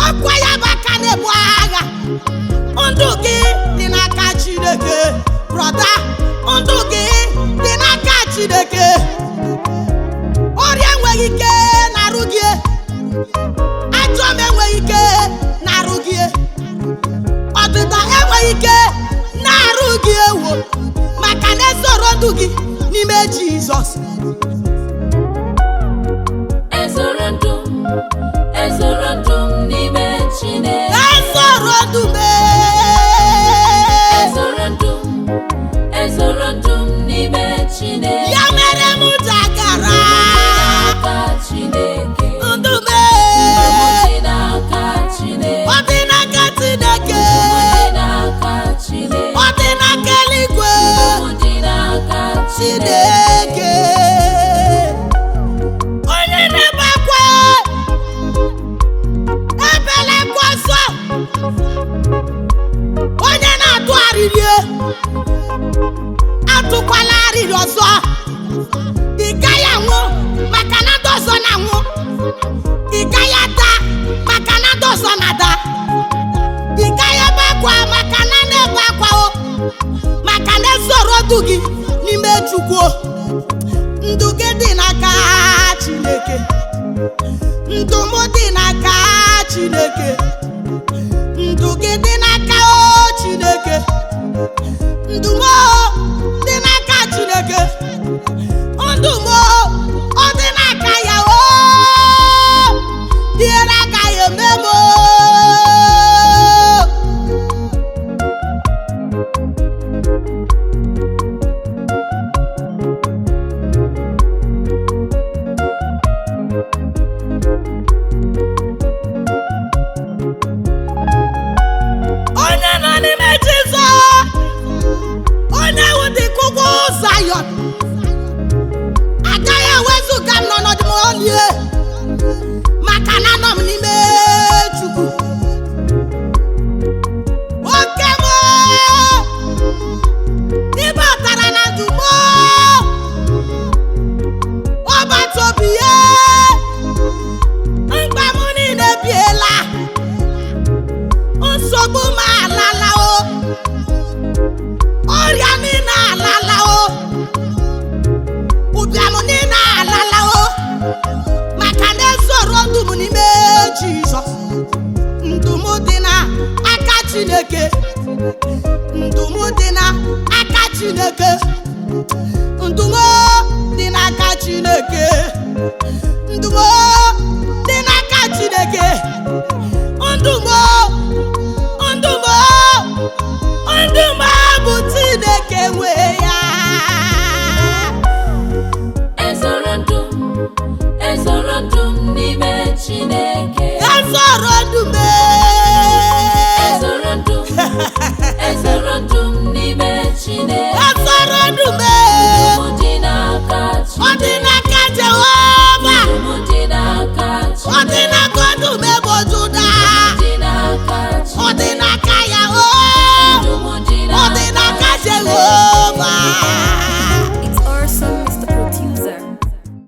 Ọkwa ya bụ aka na-ebu agha. Ndụ gị dị n'aka Chineke, brother. Ndụ gị dị n'aka Chineke. Ọrịa enweghị ike na-arụ gị, ajọ m enweghị ike na-arụ gị, ọdịda enweghị ike na-arụ gị. Ewo, maka na ezoro ndụ gị n'ime Jizọs. Ezoro ndụ m, ezoro ndụ m n'ime Chineke. Ezoro ndụ m ee. Ezoro ndụ m, ezoro ndụ m n'ime Chineke. Ya mere m ji agara N'aka Chineke. ndụ m Ndụ m ee. dị n'aka Chineke. Ọ dị n'aka Chineke. Dị n'aka Chineke. Ọ dị n'aka eluigwe. Ndụ m dị n'aka Chineke. Chineke. Onye na-ebe akwa, ebela akwa ọsọ. Onye na-atụ arịrị, atụkwala arịrị ọzọ. Ị gaghị anwụ maka na ndị ọzọ na-anwụ. Ị gaghị ada maka na ndị ọzọ na-ada. Ị gaghị ebe akwa maka na na-ebe akwa o, maka na ezoro ndụ gị n'ime Chukwu. Ndụ gị dị n'aka Chineke. Ndụ m dị n'aka Chineke. Ndụ gị dị n'aka o Chineke. Ndụ m o dị n'aka Chineke. Ndụ m o, ọ dị n'aka ya o. Ihere agaghị eme m o. Onye nọ n'ime Jizọs, onye wụ dị ka ugwu Zayọn, agaghị ewezuga m n'ọnọdụ m olie, maka na anọ m n'ime Chukwu. Oke m ịbatara na ndụ m, ọbata obi ya, mkpa m niile biela, nsogbu m alala o, ọrịa niile alala o, ụbịam niile alala o, maka na ezoro ndụ m n'ime Jizọs. Ndụ m dị na aka Chineke. Ndụ m dị na aka Chineke. Ndụ m dị n'aka Chineke. Ndụ m dị n'aka Chineke. Ndụ m, ndụ m, ndụ m bụ Chineke nwe ya. Ezoro ndụ m, ezoro ndụ m n'ime Chineke. Ezoro ndụ m. Ezoro ndụ m, ezoro ndụ m n'ime Chineke. Ezoro ndụ m. Ndụ m dị n'aka Ọ dị Chineke. n'aka Jehova. Ndụ m dị n'aka Ọ dị Chineke.